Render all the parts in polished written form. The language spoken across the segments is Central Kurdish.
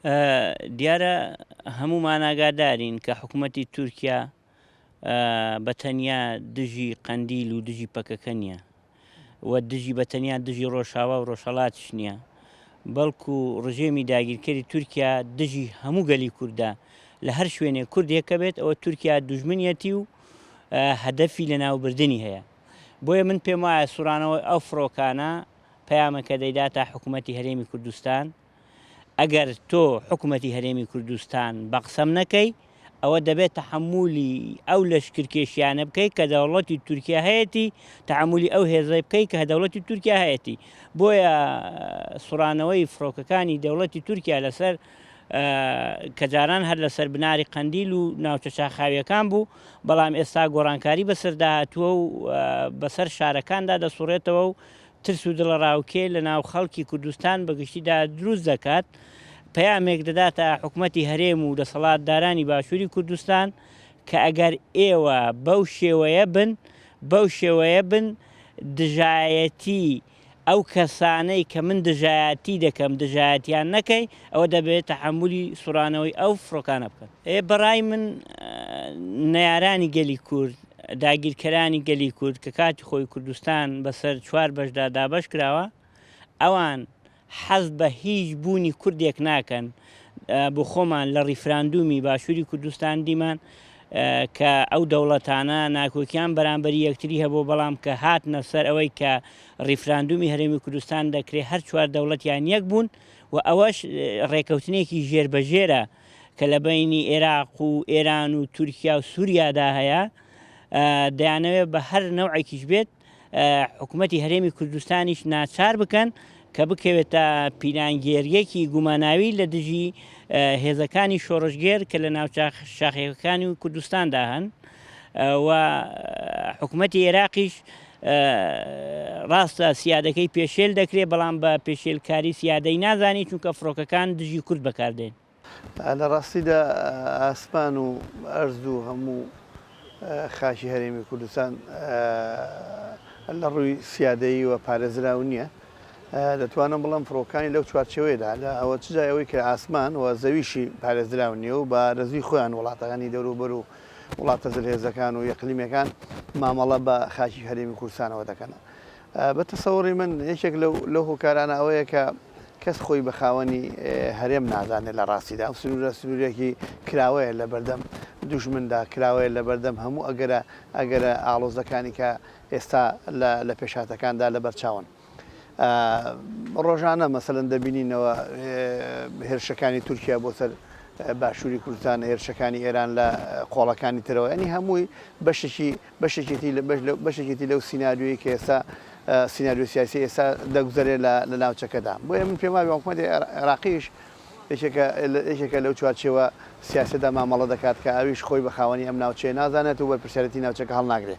دیارە هەموومان ئاگادارین کە حکوومەتی تورکیا بە تەنیا دژی قەندیل و دژی پەکەکە نییە و دژی بە تەنیا دژی ڕۆژاوا و ڕۆژهەڵاتیش نییە بەڵکو ڕژێمی داگیرکەری تورکیا دژی هەموو گەلی کوردە لە هەر شوێنێک کوردێکە بێت ئەوە تورکیا دوژمنیەتی و هەدەفی لەناوبردنی هەیە بۆیە من پێم وایە سوڕانەوەی ئەو فڕۆکانە پەیامەکە دەیداتە حکوومەتی هەرێمی کوردستان ئەگەر تۆ حکومەتی هەرێمی کوردستان بەقسەم نەکەی ئەوە دەبێت تەحەمولی ئەو لەشکرکێشیانە بکەی کە دەوڵەتی تورکیا هەیەتی تەحەمولی ئەو هێزەی بکەی کە دەوڵەتی تورکیا هەیەتی بۆیە سوڕانەوەی فڕۆکەکانی دەوڵەتی تورکیا لەسەر کە جاران هەر لەسەر بناری قەندیل و ناوچە شاخاویەکان بوو بەڵام ئێستا گۆڕانکاری بەسەردا هاتووە و بەسەر شارەکاندا دەسوڕێتەوە و ترس و دڵەڕاوکێ لە ناو خەڵکی کوردستان بە گشتیدا دروست دەکات، پەیامێک دەداتە حکومەتی هەرێم و دەسەڵاتدارانی باشووری کوردستان کە ئەگەر ئێوە بەو شێوەیە بن، بەو شێوەیە بن دژایەتی ئەو کەسانەی کە من دژایەتی دەکەم دژایەتیان نەکەی ئەوە دەبێت تەحەمولی سوڕانەوەی ئەو فڕۆکانە بکەن. ئێ بەڕای من نەیارانی گەلی کورد، داگیرکەرانی گەلی کورد کە کاتی خۆی کوردستان بەسەر چوار بەشدا دابەش کراوە، ئەوان حەز بە هیچ بوونی کوردێک ناکەن، بۆ خۆمان لە ڕیفراندومی باشووری کوردستان دیمان کە ئەو دەوڵەتانە ناکۆکیان بەرامبەری یەکتری هەبوو، بەڵام کە هاتنە سەر ئەوەی کە ڕیفراندومی هەرێمی کوردستان دەکرێ هەر چوار دەوڵەتیان یەک بوون و ئەوەش ڕێکەوتنێکی ژێربەژێرە کە لە بەینی ئێراق و ئێران و تورکیا و سووریادا هەیە، دەیانەوێت بە هەر نەوعێکیش بێت حکوومەتی هەرێمی کوردستانیش ناچار بکەن کە بکەوێتە پیلانگێرییەکی گوماناوی لە دژی هێزەکانی شۆڕشگێر کە لە ناوچە شاخییەکانی کوردستاندا هەن و حکوومەتی ئێراقیش ڕاستە سیادەکەی پێشێل دەکرێت، بەڵام بە پێشێلکاری سیادەی نازانی چونکە فڕۆکەکان دژی کورد بەکاردێن. لە ڕاستیدا ئاسمان و ئەرز و هەموو خاکی هەرێمی کوردستان لە ڕووی سیادەییوە پارێزراو نییە. دەتوانم بڵێم فڕۆکانی لەو چوارچێوەیەدا لە ئەوە چ جای ئەوەی کە ئاسمان و زەویشی پارێزراو نییە و بە رەزوی خۆیان وڵاتەکانی دەوروبەر و وڵاتە زلهێزەکان و یەقلیمەکان مامەڵە بە خاکی هەرێمی کوردستانەوە دەکەن. بە تەسەوڕی من یەکێک لەو لەو هۆکارانە ئەوەیە کە کەس خۆی بە خاوەنی هەرێم نازانێت لە ڕاستیدا ئەم سنوورە سنوورێکی کراوەیە لە بەردەم دوژمندا کراوەیە لە بەردەم هەموو ئەگەرە ئەگەرە ئاڵۆزەکانی کە ئێستا لە لە پێشهاتەکاندا لەبەرچاون. ڕۆژانە مەسەلەن دەبینینەوە هێرشەکانی تورکیا بۆ سەر باشووری کوردستان، هێرشەکانی ئێران لە قۆڵەکانی ترەوە، یانی هەمووی بەشێکی بەشێکێتی بەشێکێتی لەو سیناریۆی کە ئێستا سیناریۆ سیاسی ئێستا دەگوزەرێ لە لە ناوچەکەدا. بۆیە من پێم وابێ حکوومەتی عێراقیش یەکێکە یەکێکە لەو چوارچێوە سیاسیەدا مامەڵە دەکات کە ئەویش خۆی بە خاوەنی ئەم ناوچەیە نازانێت و بەرپرسیارێتی ناوچەکە هەڵناگرێ.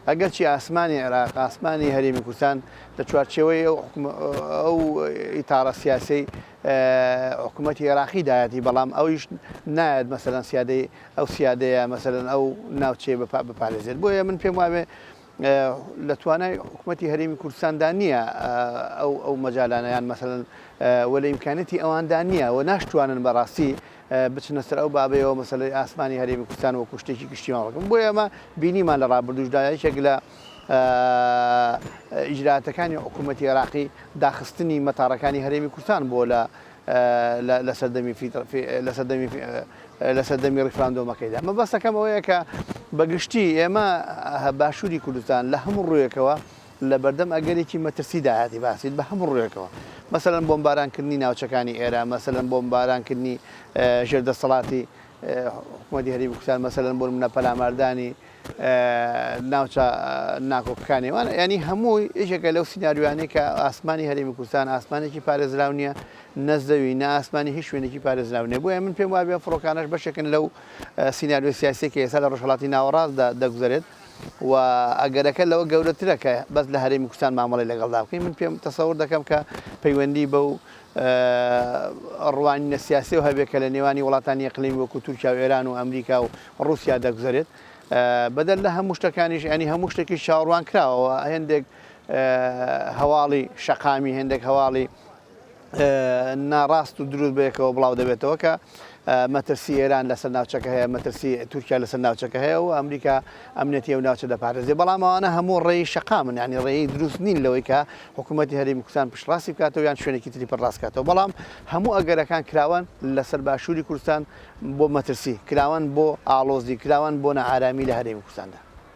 ئەگەرچی ئاسمانی عێراق، ئاسمانی هەرێمی کوردستان لە چوارچێوەی ئەو ئەو ئیتاڕە سیاسیەی حکوومەتی عێراقی دایەتی، بەڵام ئەویش نایەت مەسەلەن سیادەی ئەو سیادەیە مەسەلەن ئەو ناوچەیە بپارێزێت. بۆیە من پێم وابێ لە توانای حکوومەتی هەرێمی کوردستاندا نییە ئەو ئەو مەجالانە یان مەسەلەن و لە ئیمکانیەتی ئەواندا نییە و ناشتوانن بەڕاستی بچنە سەر ئەو بابەیەوە مەسەلەی ئاسمانی هەرێمی کوردستان وەکو شتێکی گشتی مامەڵە بکەن. بۆیە ئەمە بینیمان لە ڕابردووشدا یەکێک لە ئیجرائاتەکانی حکوومەتی عێراقی داخستنی مەتاڕەکانی هەرێمی کوردستان بووە لە لە سەردەمی لە سەردەمی لە سەردەمی ڕیفراندۆمەکەیدا. مەبەستەکەم ئەوەیە کە بە گشتی ئێمە باشووری کوردستان لە هەموو ڕوویەکەوە لە بەردەم ئەگەرێکی مەترسیدایەتی باسیت بە هەموو ڕوویەکەوە مەسەلەن بۆمبارانکردنی ناوچەکانی ئێرە مەسەلەن بۆمبارانکردنی ژێر دەسەڵاتی حکوومەتی هەرێمی کوردستان مەسەلەن بۆ نمونە پەلاماردانی ناوچە ناکۆکەکانی وان ینی هەمووی یەکێکە لەو سیناریۆیانەی کە ئاسمانی هەرێمی کوردستان ئاسمانێکی پارێزراو نییە نە زەوی نە ئاسمانی هیچ شوێنێکی پارێزراو نییە بۆیە من پێم وابێ فڕۆکانەش بەشێکن لەو سیناریۆ سیاسیە کە ئێستا لە ڕۆژهەڵاتی ناوەڕاستدا دەگوزەرێت و ئەگەرەکە لەوە گەورەترە کە بەس لە هەرێمی کوردستان مامەڵەی لەگەڵدا بکەین، من پێم تەسەور دەکەم کە پەیوەندی بەو ڕوانینە سیاسیەوە هەبێت کە لە نێوانی وڵاتانی ئیقلیمی وەکو تورکیا و ئێران و ئەمریکا و ڕووسیا دەگوزەرێت. بەدەر لە هەموو شتەکانیش یانی هەموو شتێکیش چاوەڕوان کراوە هێندێک هەواڵی شەقامی هێندێک هەواڵی. ناڕاست و دروست بەیەکەوە بڵاو دەبێتەوە کە مەترسی ئێران لەسەر ناوچەکە هەیە، مەترسی تورکیا لەسەر ناوچەکە هەیە و ئەمریکا ئەمنیەتی ئەو ناوچە دەپارێزێ. بەڵام ئەوانە هەموو ڕێی شەقامن، یانی ڕێی دروست نین لەوەی کە حکوومەتی هەرێمی کوردستان پشتڕاستی بکاتەوە یان شوێنێکی تری پڕڕاست کاتەوە. بەڵام هەموو ئەگەرەکان کراوەن لەسەر باشووری کوردستان بۆ مەترسی، کراوەن بۆ ئاڵۆزی، کراوەن بۆ نائارامی لە هەرێمی کوردستاندا.